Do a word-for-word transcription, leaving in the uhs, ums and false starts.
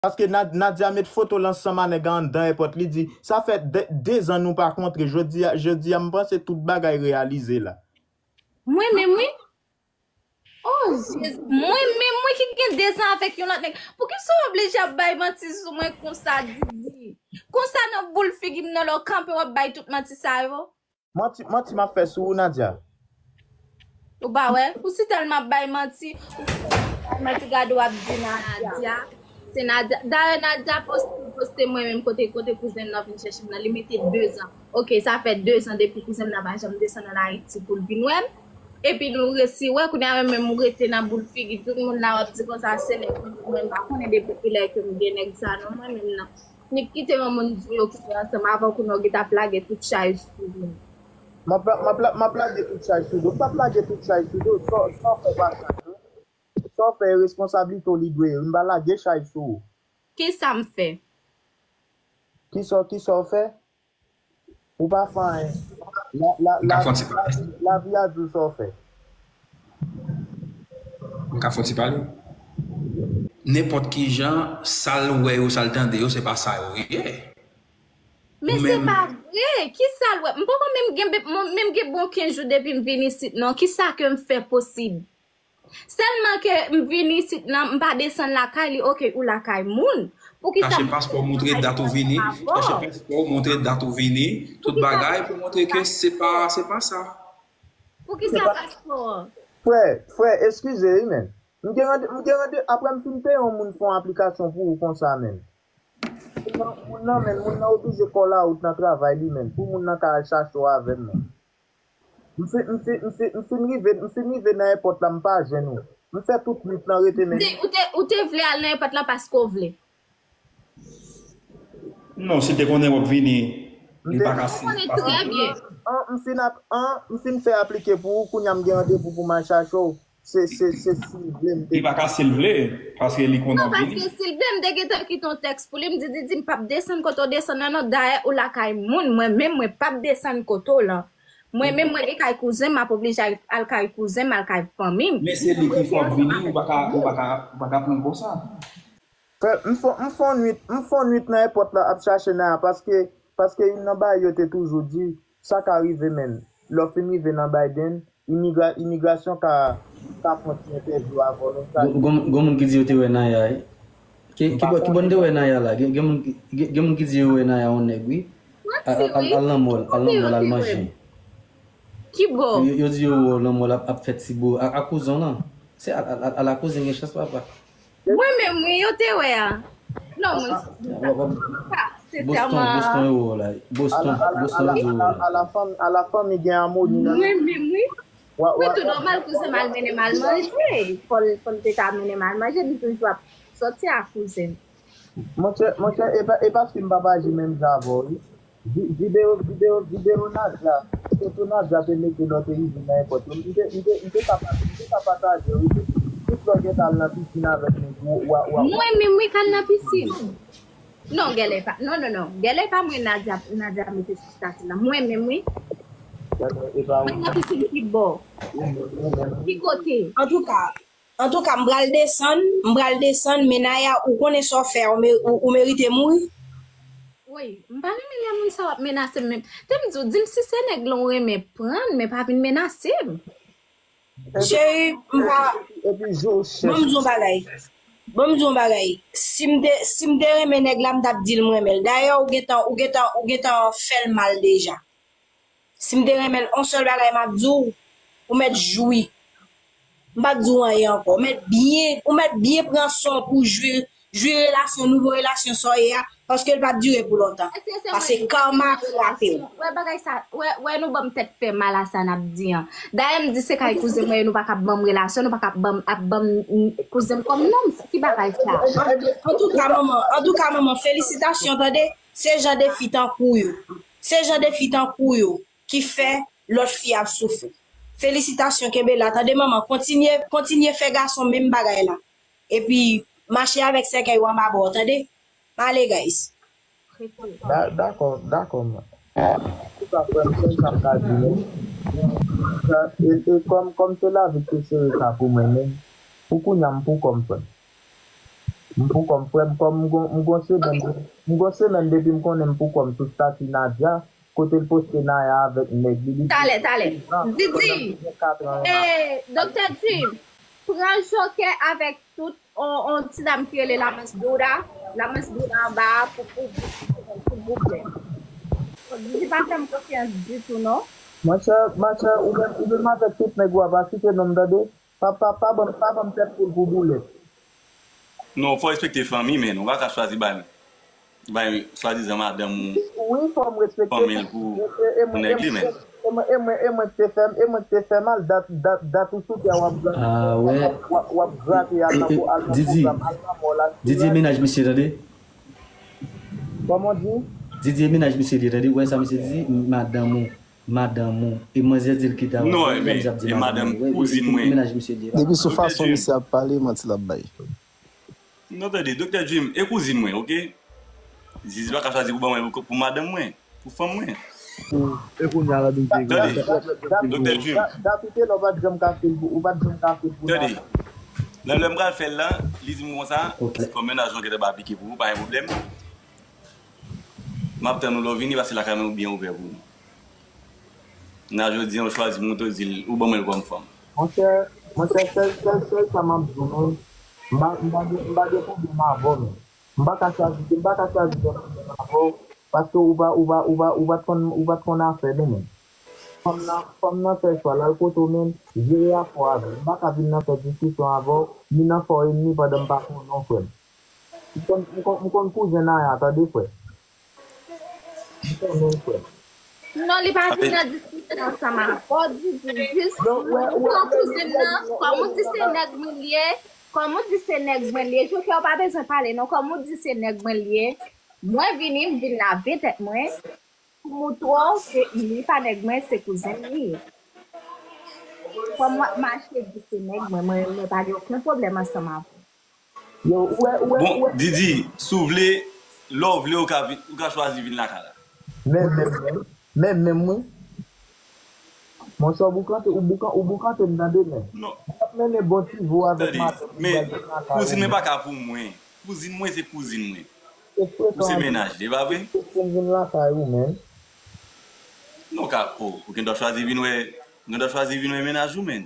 Paske Nadia met foto l ansanm a nèg anndan èpòt, li di, sa fè de, de zan nou pa kontre, jodi a, jodi a, m panse tout bagay reyalize la. Mwen menm wi. Oh, Jezi. Mwen menm, mwen ki gen de zan avèk yon lòt nèg. Poukisa w oblije ap bay manti sou mwen konsa, Didi? Konsa nan boul figi m nan, lè w kanpe, w ap bay tout manti sa yo? Manti, manti m ap fè sou ou, Nadia. Ou pa wè? Ou si tèlman ap bay manti, ou si tèlman ap bay manti, gade w ap di Nadia. Se Nadia. Dayè, Nadia poste, poste mwen menm kote, kote kouzen m nan vin chèche m nan. Li mete de zan. Ok, sa fè de zan depi kouzen m nan pa janm desann ann Ayiti pou l vin wè m. Epi nou resi wè, kounye a mwen menm ou rete nan boul figi tout moun la, w ap di konsa se nèg mwen, mwen pa konnen depi kilè ke m gen nèg sa non mwen menm nan. Nik kite yon moun di w yo kite ansanm avan kounye a w gentan ap lage tout chay sou moun. M ap, m ap, m ap lage tout chay sou do. M p ap lage tout chay sou do. Sa w, sa w fè pa sa tou. Sa w fè e responsablite w li dwe ye. M pa lage chay sou ou. Kisa m fè? Kisa, kisa w fè? Ou pa fè anyen. La, la, la, lavi a di w sa w fè. M ka fè yon ti pale? Nenpòt ki jan, sa l wè yo, sa l tande yo, se pa sa yo ye. Men se pa vre. Kisa l wè? M poko menm gen, menm gen bon kenz jou depi m vin isit non. Kisa ke m fè posib? Sèlman ke m vin isit lan, m pa desann lakay li, ok, ou lakay moun. Poukisa chache paspò, montre dat ou vini, chache paspò, montre dat ou vini, tout bagay pou montre ke se pa, se pa sa. Poukisa paspò an? Frè, frè, eskize wi men. M gen rande, m gen rande, apre m fin peye yon moun fè yon aplikasyon pou ou konsa men. Moun nan, moun nan men, moun nan oblije kò lawout nan travay li men, pou moun nan ka al chache w avè m men. M fin, m fin, m fin, m fin rive, m fin rive nan èpòt la, m pa jwenn ou. M fè tout nwit lan rete men. Ou te, ou te, ou te vle al nan èpòt la paske w vle. Non, si l te konnen w ap vini, li pa ka si. Ou konnen trè byen. An, m fin ap, an, m fin fè aplike pou ou, kounye a m gen randevou pou m al chache w. Se, se, se si l vle m te. Li pa ka si l vle, paske li konn ap vini. Non, paske si l vle m te gentan kite yon tèks pou li, m di, Didi, m p ap desann kote w desann nan non, dayè ou lakay moun, mwen menm mwen p ap desann kote w lan. Mwen menm mwen gen kay kouzen m, m ap oblije al, al kay kouzen m, al kay fanmi m. Men se li ki fè w vini, ou pa ka, ou pa ka, ou pa ka pran l konsa. Frè, m fè, m fè yon nwit, m fè yon nwit nan èpòt la ap chache Naya paske, paske youn nan bagay yo te toujou di, sa ka rive men, lè w fin rive nan Biden, imigra, imigrasyon ka, ka fè yon ti entèvyou avè w, nou sa. Gon, gon, gon moun ki di yo te wè Naya wi. Ki, ki bò, ki bò n te wè Naya la? Gen, gen moun ki, gen, gen moun ki di yo wè Naya yon nèg wi. Al, al, al, al nan mòl, al nan mòl, al manje. Ki bò? Yo, yo di yo wè w nan mòl ap, ap fè ti bo a, a kouzen w lan. Se al, al, al, al a kouzen gen chans papa. Mwen menm wi, yo te wè a. Non, mwen, sa, sensèman. Boston, Boston yo wè w la. Boston, Boston yo di yo wè w la. A la fanmi, a la fanmi gen amoni nan. Mwen menm wi. Mwen tou nòmal kouzen m al mennen m al manje. Fò l, fò l te ka mennen m al manje, li toujou ap sòti a kouzen m. Monchè, monchè, e pa, e paske m pa aji menm jan avè w wi. Vi, videyo, videyo, videyo Nadia, foto Nadia te mete lè w te rive nan èpòt yo. M te, m te, m te ka pa, m te ka pataje wi. Tout lè w gentan al nan pisin avèk nèg ou, w a, w a. Mwen menm wi k al nan pisin. Non, gèlè pa, non, non, non. Gèlè pa mwen Nadia, Nadia mete sou stati la. Mwen menm wi. Gèlè e pa ou. Mwen nan pisin ki bò? Ki kote? Antouka, Antouka, m pral desann, m pral desann, men Naya, ou konnen sa w fè a, ou, me, ou, ou merite mouri. Woy, m pa renmen lè moun sa w ap menase m menm. Te m di w, di m si se nèg lan w renmen pran, men pa vin menase m. Cheri, m pa. Epi, epi, ban m di w yon bagay. Ban m di w yon bagay. Si m te, si m te renmen nèg la, m t ap di l m renmen l. Dayè, ou gentan, ou gentan, ou gentan fè l mal deja. Si m te renmen l, on sèl bagay m ap di w, ou mèt jwi. M p ap di w anyen ankò. Ou mèt byen, ou mèt byen pran san w pou w jwi, jwi relasyon, nouvo relasyon sa w ye a, paske l p ap dire pou lontan. Paske kama frape w. Wè bagay sa, wè, wè nou ban m tèt fè mal a sa n ap di an. Dayè m di se kay kouzen mwen ye, nou pa ka ap ban m relasyon, nou pa ka ap ban m, ap ban m kouzen m kòm nonm, ki bagay sa? Antouka manman, antouka manman, felisitasyon tande. Se jan de fi tankou yo. Se jan de fi tankou yo ki fè lòt fi ap soufri. Felisitasyon, kenbe la, tande manman, kontinye, kontinye fè gason menm bagay la. Epi, mache avèk sèkèy ou anba bra w, tande? M ale, guys. Da-, dakò, dakò, man. Antouka, frè m, sèl sa m ka di nou, e, e kòm, kòm se lavi k te sere sa pou mwen menm, pou kounya m pou kò m, frè m. M pou kò m, frè m, kòm m gon, m gon semèn, m gon semèn depi m konnen m pou kò m sou stati Nadia, kote l poste Naya avèk nèg li, li di, Talè, talè. Didi, eh, Doktè Jim, pran jokè avèk tout on, on ti dam ki rele Lamans Douda, Lamans Douda anba a pou, pou, pou, silvouplè. Didi pa fè m konfyans ditou, non. Monchè, monchè, ou menm, ou menm avèk tout nèg ou a, pa site non m, tande. Pa, pa, pa ban m, pa ban m tèt poul pou boulèt. Non, fò respekte fanmi, men ou pa ka chwazi bay, bay swadizan madanm ou, Wi, fò m respekte. Fanmi l pou, E, e, e, pou nèg li, men. E mwen, e mwen, e mwen ki te fè, e mwen ki te fè mal, dat, dat, dat ou sou tè w ap grate. Ah, wè. W ap, w ap grate, al nan, E, e, al nan Didi. Pwogram, al nan mò la. Didi e mennaj misye, tande. Kòman di? Didi e mennaj misye li ye, tande. Wè sa misye di, madanm ou, madanm ou. E manzè di l ki ta Non, wè, e men, misye ap di e madanm madanm ou. Wè, kouzin e mwen. Mennaj misye li ye. Depi sou Doktè fason Jim. Misye ap pale, manti l ap bay. Non, tande, Doktè Jim, e kouzin mwen, oke? Zizi pa ka chwazi pou ban mwen pou, pou madanm mwen, pou fanm mwen. E kounye a la, Doktè Tande, Doktè Jim, Dat ou te la, ou pa t janm ka fè l pou, ou pa t janm ka fè l pou tande. nada. Lè, lè m pral fè l la, li di m konsa, Ok. kòm mennaj nou gentan pa pike pou ou, pa gen pwoblèm. M ap tann ou lè w vini, paske lakay mwen byen ouvè pou ou. Nan jodi a, ou chwazi moun, ou di l, ou ban mwen l kòm fanm. Monchè, monchè, sèl, sèl, sèl sa m ap di w, men, m pa, m pa gen, m pa gen pwoblèm avè w, men. M pa ka chwazi, m pa ka chwazi gen pwoblèm avè w, paske ou pa, ou pa, ou pa, ou pa t konn, ou pa t konn afè nou, men. Fanm nan, fanm nan fè chwa l al kote w, men, jere afè w avè l. M pa ka vin nan fè diskisyon avè w, ni nan fè w enmi pandan m pa konnen w, frè m. M konn, m konn, m konn kouzen Naya, tande, frè. M konnen l, frè. Non, li pa vin nan diskisyon ansanm avè w, Didi. Jis, Non, wè, wè, pran kouzin nan, kòm ou di se nèg mwen li ye, kòm ou di se nèg mwen li ye, Jokè, ou pa bezwen pale, non, kòm ou di se nèg mwen li ye, mwen vini, m vin lave tèt mwen, pou moutre w ke li pa nèg mwen, se kouzen m li ye. Kòm w ap mache di se nèg mwen, mwen, mwen pa gen okenn pwoblèm ansanm avè w. Yo, ou wè, ou wè, ou Bon, wè. Didi, si w vle, lè w vle, ou ka, vi- ou ka chwazi vin lakay la. Men, men, men, men, men, mwen. Monchè, ou boukante, ou boukan, ou boukante m nan demen. Non. M ap mennen bon ti vo avèk Tande, madanm men mwen lakay kouzin ou. Mwen pa ka pou mwen. Kouzin mwen, se kouzin mwen. Se Ou se frekan. Mennaj li, e pa vre? Se pou m vin lakay ou, men. Non, ka, oh, ou gen dwa chwazi vin wè, ou gen dwa chwazi vin wè mennaj ou, men.